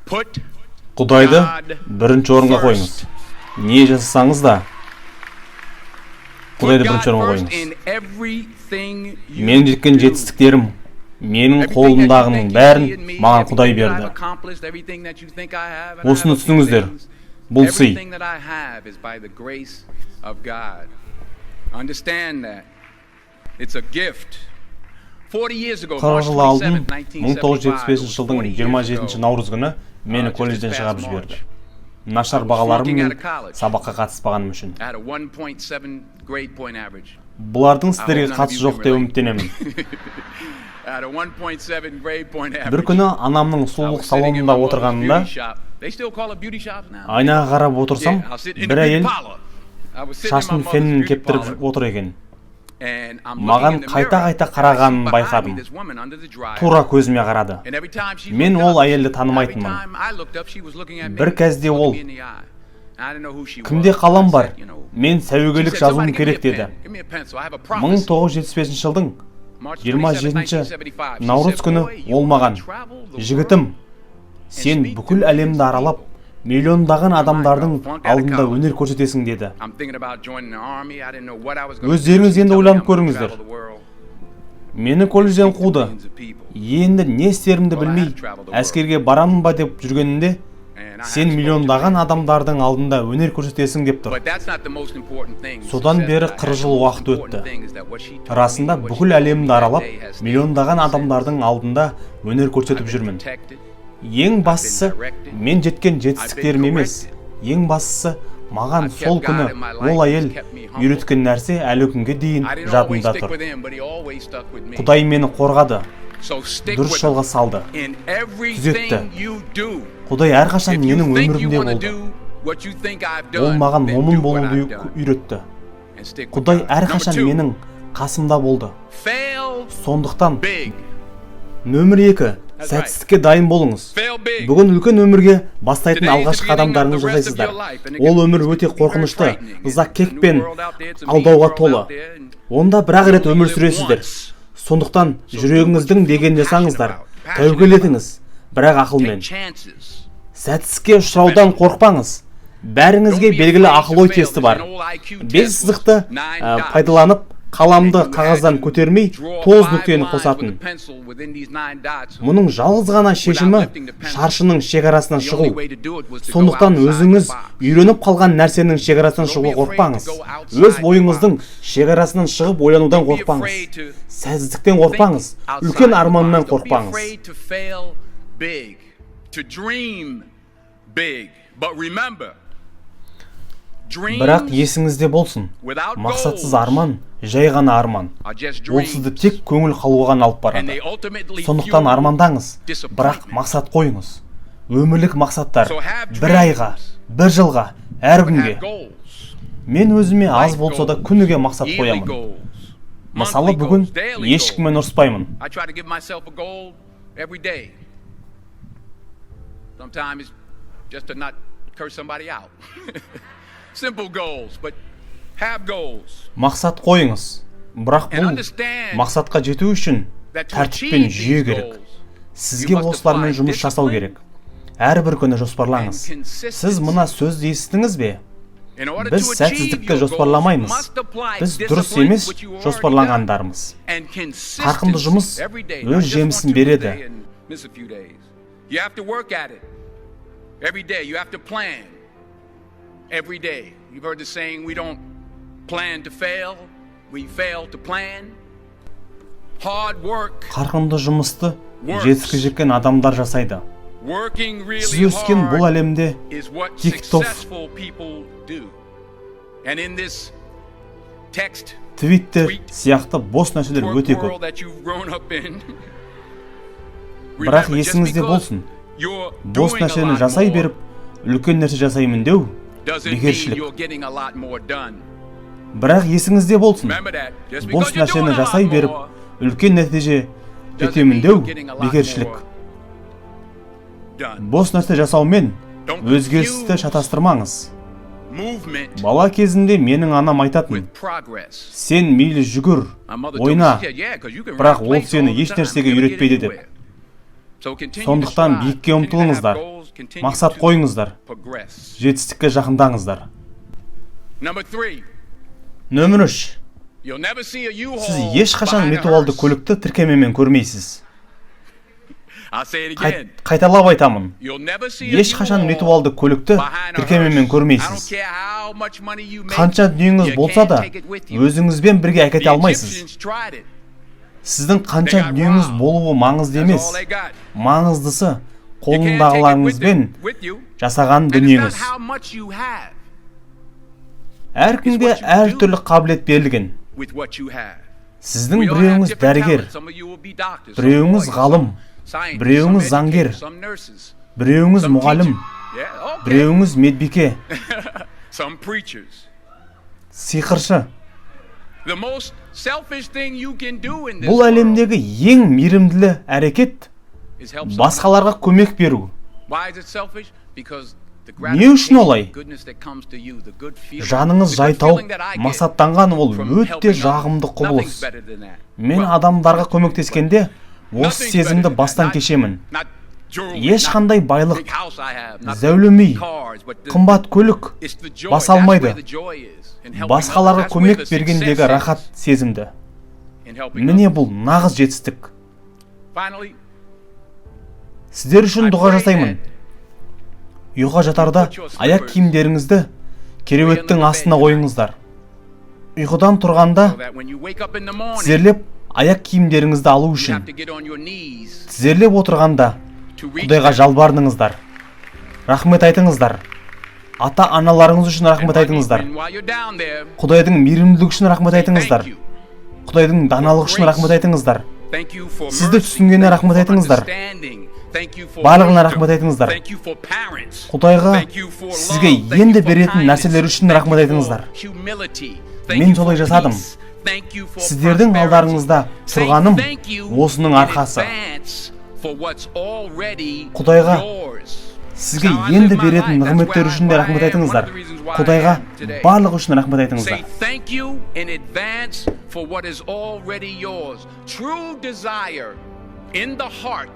Құдайды бірінші орынға қойыңыз. Не жасасаңыз да, Құдайды бірінші орынға қойыңыз. Мен жеткен жетістіктерім, менің қолымдағының бәрін маған Құдай берді. Осыны түсініңіздер. Бұл сый. 40 жыл алдын, 1975 жылдың 27 наурыз күні мені колледжден шығарып жіберді. Нашар бағаларым мен сабаққа қатыспағаным үшін. Бұлардың сіздерге қатысы жоқ деп үміттенемін. Бір күні анамның сұлулық салонында отырғанымда, айнаға қарап отырсам, бір әйел шашын феннен кептіріп отыр екен. Маған қайта-қайта қарағанын байқадым. Тура көзіме қарады. Мен ол әйелді танымайтынмын. Бір кезде ол: «Кімде қалам бар? Мен сәуегейлік жазуым керек», – деді. 1975 жылдың 27 наурыз күні ол маған: «Жігітім, сен бүкіл әлемді аралап, миллиондаған адамдардың алдында өнер көрсетесің», – деді. Өздеріңіз енді ойланып көріңіздер. Мені колледжден қуды. Енді не істерімді білмей, әскерге барамын ба деп жүргенімде, «Сен миллиондаған адамдардың алдында өнер көрсетесің» деп тұр. Содан бері 40 жыл уақыт өтті. Расында, бүкіл әлемді аралап, миллиондаған адамдардың алдында өнер көрсетіп жүрмін. Ең бастысы, мен жеткен жетістіктерім емес, ең бастысы, маған сол күні ол әйел үйреткен нәрсе әлі күнге дейін жадымда тұр. Құдай мені қорғады, дұрыс жолға салды, түзетті. Құдай әрқашан менің өмірімде болды. Ол маған момын болуды үйретті. Құдай әрқашан менің қасымда болды. Сондықтан нөмір 2: сәтсіздікке дайын болыңыз. Бүгін үлкен өмірге бастайтын алғашқы қадамдарыңызды жасайсыздар. Ол өмір өте қорқынышты, ыза, кек пен алдауға толы. Онда бір-ақ рет өмір сүресіздер. Сондықтан жүрегіңіздің дегенін жасаңыздар, тәуекел етіңіз, бірақ ақылмен. Сәтсіздікке ұшыраудан қорықпаңыз. Бәріңізге белгілі ақыл ой тесті бар. Бес сызықты пайдаланып, қаламды қағаздан көтермей, тоғыз нүктені қосатын. Мұның жалғыз ғана шешімі – шаршының шекарасынан шығу. Сондықтан өзіңіз үйреніп қалған нәрсенің шекарасынан шығуға қорықпаңыз. Өз ойыңыздың шекарасынан шығып ойланудан қорықпаңыз. Сәтсіздіктен қорықпаңыз. Үлкен арманнан қорықпаңыз. To dream big. But remember, Бірақ есіңізде болсын, мақсатсыз арман – жай ғана арман. Ол сізді тек көңіл қалуға ғана алып барады. Сондықтан армандаңыз, бірақ мақсат қойыңыз. Өмірлік мақсаттар: бір айға, бір жылға, әр күнге. Мен өзіме аз болса да күніге мақсат қоямын. Мысалы, бүгін ешкіммен ұрыспаймын. I try to give myself a goal every day. Sometimes it's just to not curse somebody out. Simple goals, but have goals. Мақсат қойыңыз, бірақ бұл мақсатқа жету үшін тәртіп пен жүйе керек. Сізге осылармен жұмыс жасау керек. Әрбір күні жоспарлаңыз. Сіз мына сөзді естідіңіз бе? Біз сәтсіздікті жоспарламаймыз, біз дұрыс емес жоспарланғандармыз. Қарқынды жұмыс өз жемісін береді. You have to work at it. Every day you have to plan. Every day. You've heard the saying, "We don't plan to fail, we fail to plan." Hard work, Қарқынды жұмысты жетістікке жеткен адамдар жасайды. working really Сіз өскен бұл hard әлемде is what TikTok, successful people do. And in this text Твиттер сияқты бос нәрселер өте көп. world that you've grown up in, Бірақ есіңізде болсын, бос нәрсені жасай беріп, үлкен нәрсе жасаймын деу – бекершілік. Бірақ есіңізде болсын, бос нәрсені жасай беріп, үлкен нәтиже жетемін деу – бекершілік. Бос нәрсе жасаумен өзгерісті шатастырмаңыз. Бала кезімде менің анам айтатын: «Сен мейлі жүгір, ойна, бірақ ол сені еш нәрсеге үйретпейді», – деп. Сондықтан биікке ұмтылыңыздар. Мақсат қойыңыздар, жетістікке жақындаңыздар. Нөмір 3. Сіз ешқашан ритуалды көлікті тіркемемен көрмейсіз. Қайталап айтамын, ешқашан ритуалды көлікті тіркемемен көрмейсіз. Қанша дүниеңіз болса да, өзіңізбен бірге әкете алмайсыз. Сіздің қанша дүниеңіз болуы маңызды емес, маңыздысы қолыңдағыларыңызбен жасаған дүниеңіз. Әркімге әртүрлі қабілет берілген. Сіздің біреуіңіз дәрігер, біреуіңіз ғалым, біреуіңіз заңгер, біреуіңіз мұғалім, біреуіңіз медбике, сиқыршы. Бұл әлемдегі ең мейірімділі әрекет — басқаларға көмек беру. Не үшін олай? Жаныңыз жай тауып, мақсаттанған, ол өте жағымды құбылыс. Мен адамдарға көмектескенде осы сезімді бастан кешемін. Ешқандай байлық, зәулім үй, қымбат көлік баса алмайды басқаларға көмек бергендегі рахат сезімді. Міне, бұл нағыз жетістік. Сіздер үшін дұға жасаймын. Ұйқыға жатарда аяқ киімдеріңізді кереуеттің астына қойыңыздар. Ұйқыдан тұрғанда тізерлеп аяқ киімдеріңізді алу үшін тізерлеп отырғанда Құдайға жалбарыныңыздар, рахмет айтыңыздар. Ата аналарыңыз үшін рахмет айтыңыздар. Құдайдың мейірімділігі үшін рахмет айтыңыздар. Құдайдың даналығы үшін рахмет айтыңыздар. Сізді түсінгеніне рахмет айтыңыздар. Барлығына рахмет айтыңыздар. Құдайға сізге енді беретін нәрселер үшін рахмет айтыңыздар. Мен солай жасадым. Сіздердің алдарыңызда тұрғаным осының арқасы. Құдайға сізге енді беретін нығметтер үшін де рахмет айтыңыздар. Құдайға барлығы үшін рахмет айтыңыздар. Say thank you in advance for what is already yours. True desire in the heart.